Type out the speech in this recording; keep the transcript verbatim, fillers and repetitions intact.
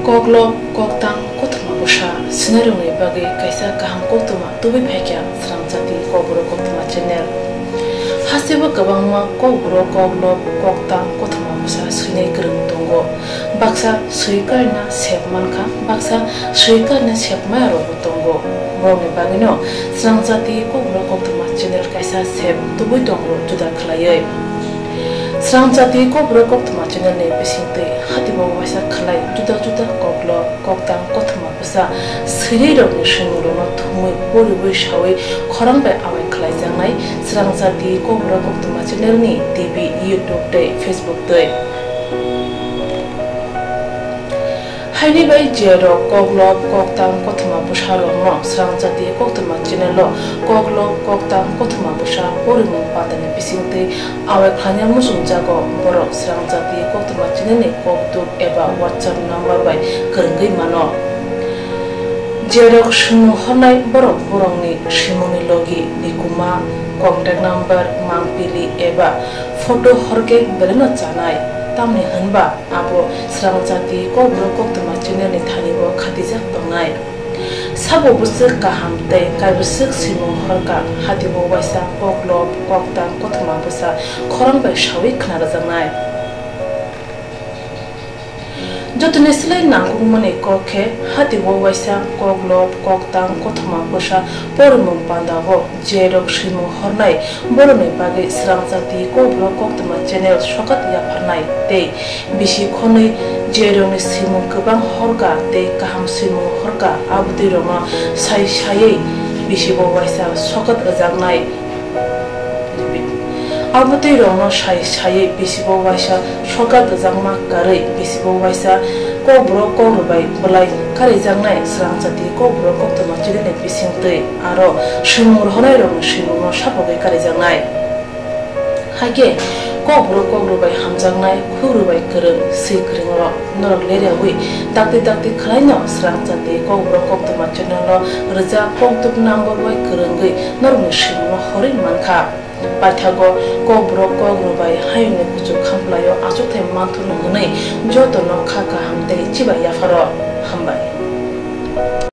Koklop, koktang, kothoma bwsa swinairokni bagwi kaisa kaham koktwma tubui phaikha Srangchati Kokborok Koktwma channel. Hasteo kwbangma Kokborok koklop, koktang, kothoma bwsa swinai kwrwng tongo. Baksa swi karina sep mankha, baksa swi karina sep maya rokbo tongo. Borokni bagwino Srangchati Kokborok Koktwma channel kaisa sep tubui tongo juda khlaiwi. Srangchati Kokborok Koktwma channel ni bisingtwi hatibo waisa khlai juda juda koklop, koktang, kothoma bwsa swinai rokni swimungrokno thumwi poriwi sawi khorang bai awai khlaijaknai Srangchati Kokborok Koktwma channel ni T V, YouTube tei Facebook twi. Haini bai je rok koklop, koktang, kothoma bwsa rokno Srangchati Koktwma channel o koklop, koktang, kothoma bwsa porimung pandani bisingtwi awai khlaina muchungjago, borok Srangchati Koktwma channel ni kokduk eba WhatsApp number bai kwrwngwi mano. Jerok swimung hornai borok borokni swimungni logi, nikuma, contact number, mangpili eba photo horkhe belaino chanai, tamni hwnba abo Srangchati Kokborok Koktwma channel ni thani o khatijak tongnai. Sabo bwswk kaham tei kaibwswk swimung horkha, hatibo waisa koklop, koktang, kothoma bwsa khorang bai sawi khna rwjaknai. Jotoni slai nangkukmani kok khe, hatibo waisa koklop, koktang, kothoma bwsa porimung pandao je rok swimung hornai borokni bagwi Srangchati Kokborok Koktwma channel sokat yapharnai tei bisi khonwi je rokni swimung kwbang horkha tei kaham swimung horkha, abotwi rokno sai saiwi bisibo waisa sokat rwjaknai. Abotwi rokno sai saiwi bisibo waisa sokat rwjakma karwi bisibo waisa Kokborok Kokrwbai bwlai karijaknai Srangchati Kokborok Koktwma channel ni bisingtwi aro swimung rohornai rokni swimungno sapogwi karijaknai. Hakhe Kokborok Kokrwbai hamjaknai, Kokrwbai kwrwng, swi kwrwng rok norok leriawi dakti dakti khwlaino Srangchati Kokborok Koktwma channel o rwjak kokduk number bai kwrwngwi norokni swimungno horwi mankha. Paithago Kokborok Kokrwbai hayungni kuchuk khamplaio achukthai manthurno hwnwi jotono kha kaham tei chibai yapharo. Hambai.